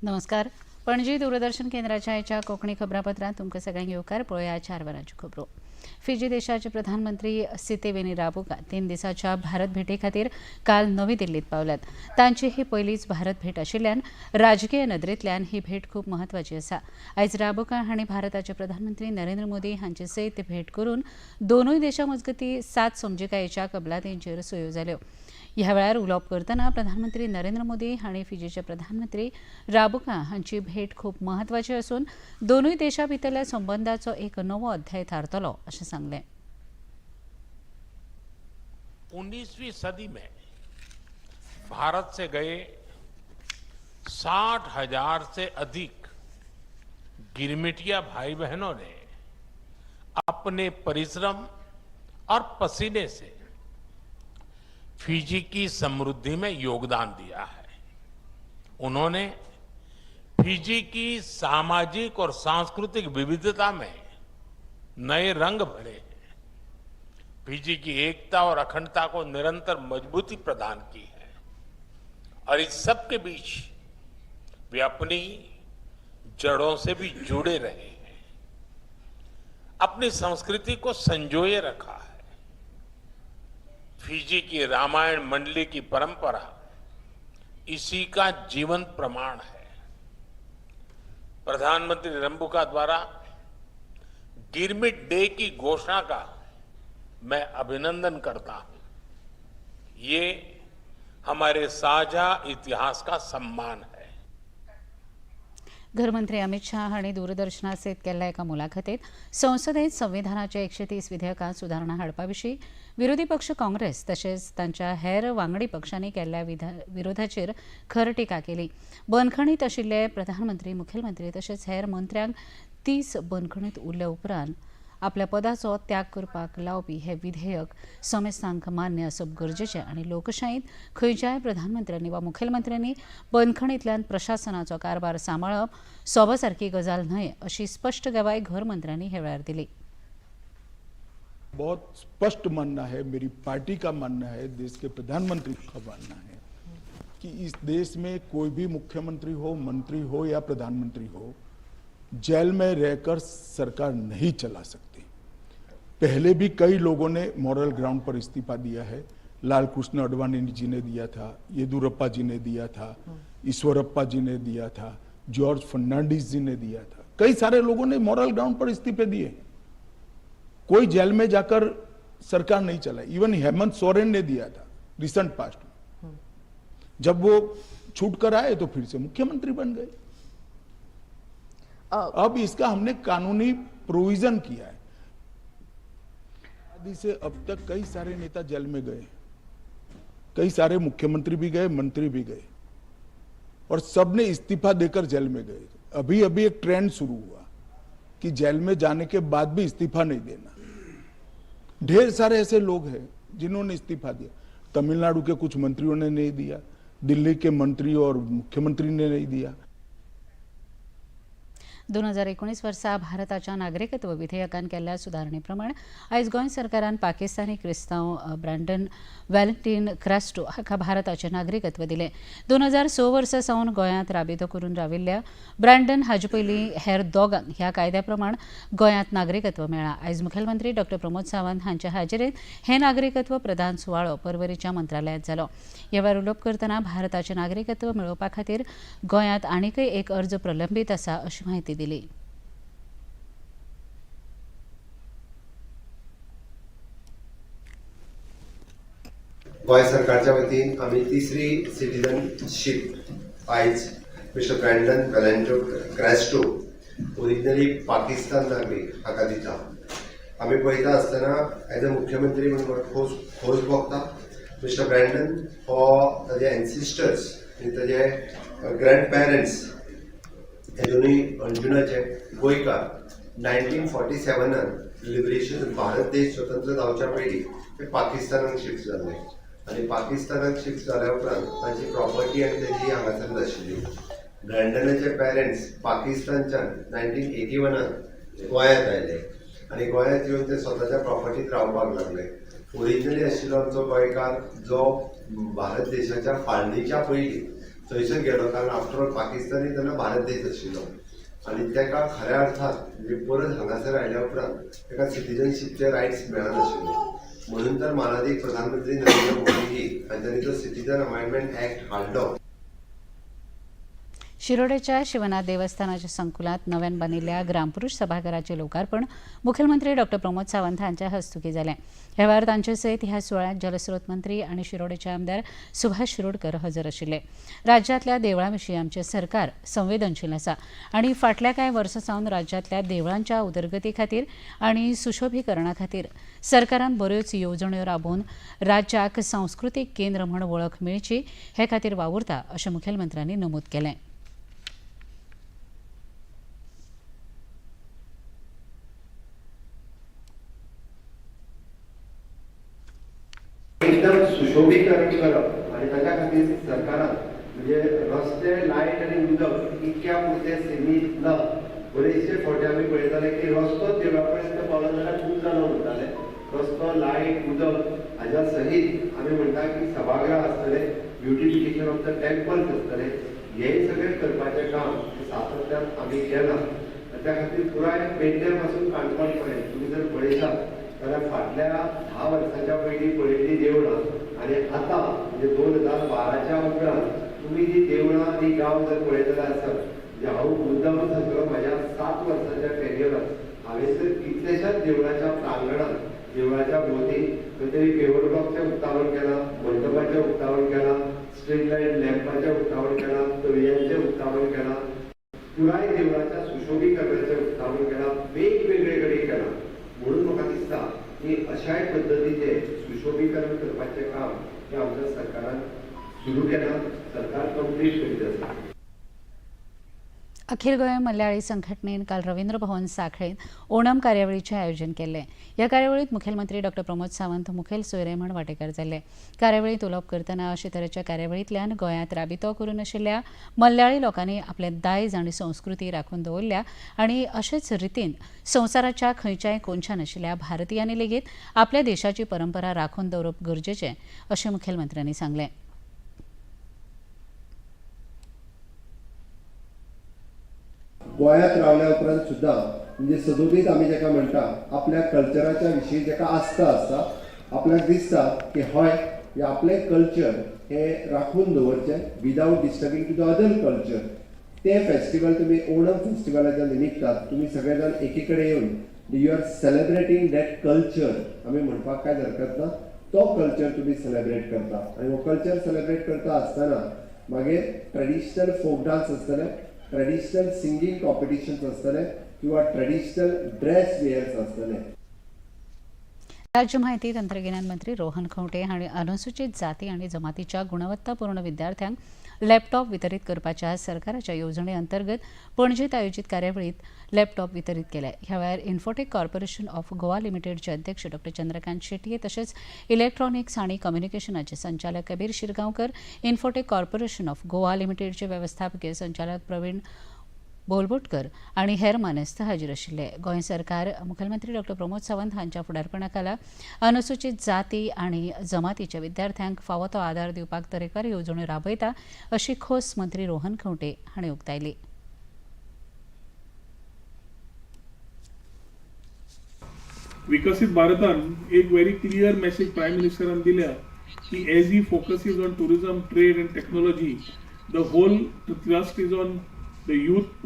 नमस्कार. पणजी दूरदर्शन केंद्राच्या आयच्या कोंकणी खबरापत्रांत तुमकां सगळ्यांक येवकार. पळोवया 4 वरांच्यो खबरो. फिजी देशाचे प्रधानमंत्री सितेवेनी राबुका 3 दिसाच्या भारत भेटे खातीर काल नवी दिल्लीत पावल्यात. तांची ही पयलीच भारत भेट आशिल्ल्यान राजकीय नदरेंतल्यान ही भेट खूब म्हत्वाची आसा. आयज राबुका हांणी भारताचे प्रधानमंत्री नरेंद्र मोदी हांचे सयत भेट करून दोनूय देशां मजगतीं 7 समजिकायेच्या कबलातींचेर सयो जाल्यो. ह्या वेळार उलोवप करतना प्रधानमंत्री नरेंद्र मोदी हांणी फिजीचे प्रधानमंत्री राबुका हांची भेट खूब म्हत्वाची आसून दोनूय देशां भितरल्या संबंदाचो एक नवो अध्याय थारतलो अशें सांगलें. 19वीं सदी में भारत से गए 60,000 से अधिक गिरमिटिया भाई बहनों ने अपने परिश्रम और पसीने से फिजी की समृद्धि में योगदान दिया है. उन्होंने फिजी की सामाजिक और सांस्कृतिक विविधता में नए रंग भरे हैं. फिजी की एकता और अखंडता को निरंतर मजबूती प्रदान की है और इस सब के बीच वे अपनी जड़ों से भी जुड़े रहे हैं, अपनी संस्कृति को संजोए रखा है. फिजी की रामायण मंडली की परंपरा इसी का जीवंत प्रमाण है. प्रधानमंत्री रंबुका द्वारा गिरमिट डे की घोषणा का मैं अभिनंदन करता हूं. ये हमारे साझा इतिहास का सम्मान है. घरमंत्री अमित शाह हांणी दूरदर्शना सयत केल्ल्या एका मुलाखतीत संसदेत संविधानाच्या 130 विधेयकांत सुदारणा हाडपा विशीं विरोधी पक्ष काँग्रेस तशेंच तांच्या हेर वांगडी पक्षांनी केल्ल्या विरोधाचेर खर टिका केली. बंदखणीत आशिल्ले प्रधानमंत्री, मुखेलमंत्री तशेंच हेर मंत्र्यांक 30 बंदखणीत उरल्या उपरांत आपल्या पदाचो त्याग करपाक लावपी हे विधेयक समेस्तांक मान्य आसप गरजेचें आनी लोकशाहींत खंयच्याय प्रधानमंत्र्यांनी वा मुखेलमंत्र्यांनी बंदखणींतल्यान प्रशासनाचो कारभार सांबाळप सोबसारकी गजाल न्हय अशी स्पश्ट गवाय घरमंत्र्यांनी हे वेळार दिली. बहुत स्पष्ट मानना है, मेरी पार्टी का मानना है, देश के प्रधानमंत्री का मानना है कि इस देश में कोई भी मुख्यमंत्री हो, मंत्री हो या प्रधानमंत्री हो, जेल में रहकर सरकार नहीं चला सकती. पहले भी कई लोगों ने मॉरल ग्राउंड पर इस्तीफा दिया है. लाल कृष्ण आडवाणी जी ने दिया था, येदियुरप्पा जी ने दिया था, ईश्वरप्पा जी ने दिया था, जॉर्ज फर्नांडिस जी ने दिया था. कई सारे लोगों ने मॉरल ग्राउंड पर इस्तीफे दिए. कोई जेल में जाकर सरकार नहीं चलाई. इवन हेमंत सोरेन ने दिया था रिसेंट पास्ट में. जब वो छूट कर आए तो फिर से मुख्यमंत्री बन गए. अब इसका हमने कानूनी प्रोविजन किया है. आदि से अब तक कई सारे नेता जेल में गए, कई सारे मुख्यमंत्री भी गए, मंत्री भी गए और सबने इस्तीफा देकर जेल में गए. अभी अभी एक ट्रेंड शुरू हुआ कि जेल में जाने के बाद भी इस्तीफा नहीं देना. ढेर सारे ऐसे लोग हैं जिन्होंने इस्तीफा दिया. तमिलनाडु के कुछ मंत्रियों ने नहीं दिया, दिल्ली के मंत्री और मुख्यमंत्री ने नहीं दिया. 2019 वर्सा भारताच्या नागरिकत्व विधेयकान केल्ल्या सुदारणे प्रमाण आयज गोंय सरकारान पाकिस्तानी क्रिस्तांव ब्रँडन व्हॅलेंटीन क्रास्टो हाका भारताचें नागरिकत्व दिलें. 2006 वर्सा सावन गोंयांत राबितो करून राविल्ल्या ब्रँडन हाजे पयलीं हेर दोगांक ह्या कायद्या प्रमाण गोंयांत नागरिकत्व मेळ्ळां. आयज मुखेलमंत्री डॉ प्रमोद सावंत हांच्या हाजेरेंत हें नागरिकत्व प्रदान सुवाळो परवरीच्या मंत्रालयांत जालो. ह्या वेळार उलोवप करतना भारताचें नागरिकत्व मेळोवपा खातीर गोंयांत आनीकय एक अर्ज प्रलंबीत आसा अशी म्हायती दिली. गोंय सरकारच्या वतीन आमी तिसरी सिटीजनशीप आयज mister Brandon Valentino Crasto, originally Pakistan नागरीक, हाका दिता. आमी पळयता आसतना एज अ मुख्यमंत्री म्हणून म्हाका खोस भोगता. मिस्टर ब्रँडन हो ताजे एन्सिस्टर्स आनी ताजे ग्रँड पेरंट्स हे दोनूय अंजुनाचे गोंयकार. 1947 लिबरेशन, भारत देश स्वतंत्र जावच्या पयलीं ते पाकिस्तानाक शिफ्ट जाल्ले आनी पाकिस्तानाक शिफ्ट जाल्या उपरांत तांची प्रॉपर्टी आनी तेजी हांगासर नाशिल्ली. ब्रँडनाचे पेरंट्स पाकिस्तानच्यान 1981 गोंयांत आयले आनी गोंयांत येवन ते स्वताच्या प्रॉपर्टीत रावपाक लागले. ओरिजिनली आशिल्लो आमचो गोंयकार जो भारत देशाच्या फाळणीच्या पयलीं थंयसर गेलो, कारण आफ्टर ऑल पाकिस्तानी तेन्ना भारत देश आशिल्लो आनी ताका खऱ्या अर्थान म्हणजे परत हांगासर आयल्या उपरांत ताका सिटीजनशीपचे रायट्स मेळनाशिल्ले. म्हणून तर मानादीक प्रधानमंत्री नरेंद्र मोदीजी हांच्यांनी तो सिटीजन अमेंडमेंट ऍक्ट हाडलो. शिरोडेच्या शिवनाथ देवस्थानाच्या संकुलात नव्यान बांदिल्ल्या ग्रामपुरुष सभाघराचे लोकार्पण मुखेलमंत्री डॉ प्रमोद सावंत हांच्या हस्तुकीं जालें. ह्या वेळार तांचे सयत ह्या सुवाळ्यांत जलस्रोत मंत्री आनी शिरोडेचे आमदार सुभाष शिरोडकर हजर आशिल्ले. राज्यांतल्या देवळां विशीं आमचें सरकार संवेदनशील आसा आनी फाटल्या कांय वर्सां सावन राज्यांतल्या देवळांच्या उदरगती खातीर आनी सुशोभीकरणा खातीर सरकारान बऱ्योच येवजण्यो राबोवन राज्याक सांस्कृतीक केंद्र म्हूण वळख मेळची हे खातीर वावुरता अशें मुखेलमंत्र्यांनी नमूद केलें. एकदम सुशोभीकरण करप आनी ताच्या खातीर सरकारान म्हणजे रस्ते, लायट आनी उदक इतक्या पुरते सीमीत ना. बरेचशे फावटी आमी पळयताले की रस्तो देवळा पर्यंत पावलो जाल्यार खूब जालो म्हणटाले. रस्तो, लायट, उदक हाज्या सहीत आमी म्हणटा की सभागृह आसतले, ब्युटिफिकेशन ऑफ the temples आसतले, हें सगळें करपाचें काम हें सातत्यान आमी केलां. आनी त्या खातीर पुराय पेडण्या पासून काणकोण पर्यंत तुमी जर पळयशात जाल्यार फाटल्या 10 वर्साच्या पयलीं पळयल्लीं देवळां आनी आतां म्हणजे 2012च्या उपरांत तुमी जी देवळां आनी गांव जर पळयतले आसत, म्हणजे हांव मुद्दामून सांगतलो, म्हज्या 7 वर्साच्या टेन्युअरात हांवें जर कितल्याशाच देवळाच्या प्रांगणांत, देवळाच्या भोंवती खंय तरी पेवर ब्लॉकचें उक्तावण केलां, मंडपाचें उक्तावण केलां, स्ट्रीट लायट लॅम्पाचें उक्तावण केलां, तळयांचें उक्तावण केलां, पुराय देवळाच्या सुशोभीकरणाचें उक्तावण केलां, वेगवेगळे कडेन केलां. म्हणून म्हाका दिसता की अशाय पद्दतीचें सुशोभीकरण करपाचें काम हें आमच्या सरकारान सुरू केलां, सरकार कंप्लीट करीत आसा. अखिल गोंय मल्याळी संघटनेन काल रवींद्र भवन सांखळेंत ओणम कार्यावळीचें आयोजन केल्लें. ह्या कार्यावळींत मुखेलमंत्री डॉ प्रमोद सावंत मुखेल सोयरे म्हूण वांटेकार जाल्ले. कार्यावळींत उलोवप करतना अशे तरेच्या कार्यावळींतल्यान गोंयांत राबितो करून आशिल्ल्या मल्याळी लोकांनी आपलें दायज आनी संस्कृती राखून दवरल्या आनी अशेच रितीन संवसाराच्या खंयच्याय कोनशान आशिल्ल्या भारतीयांनी लेगीत आपल्या देशाची परंपरा राखून दवरप गरजेचें अशें मुखेलमंत्र्यांनी सांगलें. गोंयांत रावल्या उपरांत सुद्दां म्हणजे सदोदीत आमी जेका म्हणटा आपल्या कल्चराच्या विशीं जेका आस्था आसता, आपल्याक दिसता की हय हे आपलें कल्चर हें राखून दवरचें without disturbing to the other culture. तें फेस्टिवल तुमी ओणम फेस्टिवलाच्या निमित्तान तुमी सगळे जाण एकी कडेन येवन you are celebrating that culture. आमी म्हणपाक कांयच हरकत ना, तो कल्चर तुमी सेलेब्रेट करता आनी हो कल्चर सेलेब्रेट करता आसतना मागीर ट्रेडिशनल फोक डान्स आसतले, ट्रेडिशनल सिंगींग कॉम्पिटिशन्स आसतले किंवा ट्रेडिशनल ड्रेस वेयर्स आसतले. राज्य माहिती तंत्रगिन्यान मंत्री रोहन खंवटे हांणी अनुसूचित जाती आनी जमातीच्या गुणवत्तापूर्ण विद्यार्थ्यांक लॅपटॉप वितरीत करपाच्या सरकाराच्या येवजणे अंतर्गत पणजेत आयोजीत कार्यावळीत लॅपटॉप वितरीत केले. ह्या वेळार इन्फोटेक कॉर्पोरेशन ऑफ गोवा लिमिटेडचे अध्यक्ष डॉ चंद्रकांत शेटये तशेंच इलेक्ट्रॉनिक्स आनी कम्युनिकेशनाचे संचालक Kabir Shirgaonkar, infotech corporation of Goa लिमिटेडचे वेवस्थापकीय संचालक प्रवीण बोलबोटकर आनी हेर मानेस्त हाजीर आशिल्ले. गोंय सरकार मुखेलमंत्री डॉ प्रमोद सावंत हांच्या फुडारपणा खाला अनुसूचित जाती आनी जमातीच्या विद्यार्थ्यांक फावो तो आदार दिवपाक तरेकवार येवजण्यो राबयता अशी खोस मंत्री रोहन खंवटे हांणी उक्तायली. विकसीत भारतान एक व्हेरी क्लियर मेसेज प्रायम मिनिस्टरान दिल्या की as he focuses on tourism, trade and technology, the whole thrust is on the youth,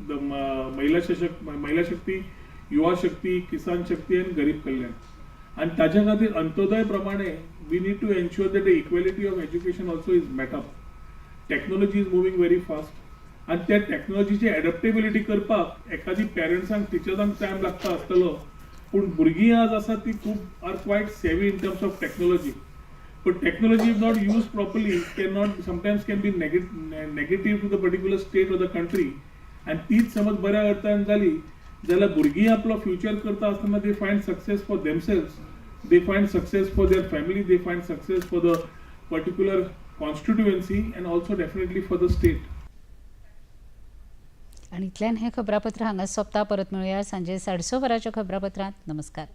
the महिला शक्ती, युवा शक्ती, किसान शक्ती आनी गरीब कल्याण. आनी ताच्या खातीर अंत्योदय प्रमाणे we need to ensure that the equality of education also is met up. Technology is moving very fast आनी त्या टॅक्नोलॉजीची एडप्टेबिलिटी करपाक एखादी पेरंट्सांक, टिचर्सांक टायम लागता आसतलो, पूण भुरगीं आज आसा ती खूब are quite savvy in terms of technology. But technology, if not used properly, cannot sometimes can be negative to the particular state or the country. आनी तीच समज बऱ्या अर्थान जाली जाल्यार भुरगीं आपलो फ्युचर करता आसतना they find success for themselves, they find success for their family, they find success for the particular constituency and also definitely for the state. आनी इतल्यान हें खबरापत्र हांगा सोंपता. परत मेळुया सांजे 6:30 वरांच्या खबरापत्रांत. नमस्कार.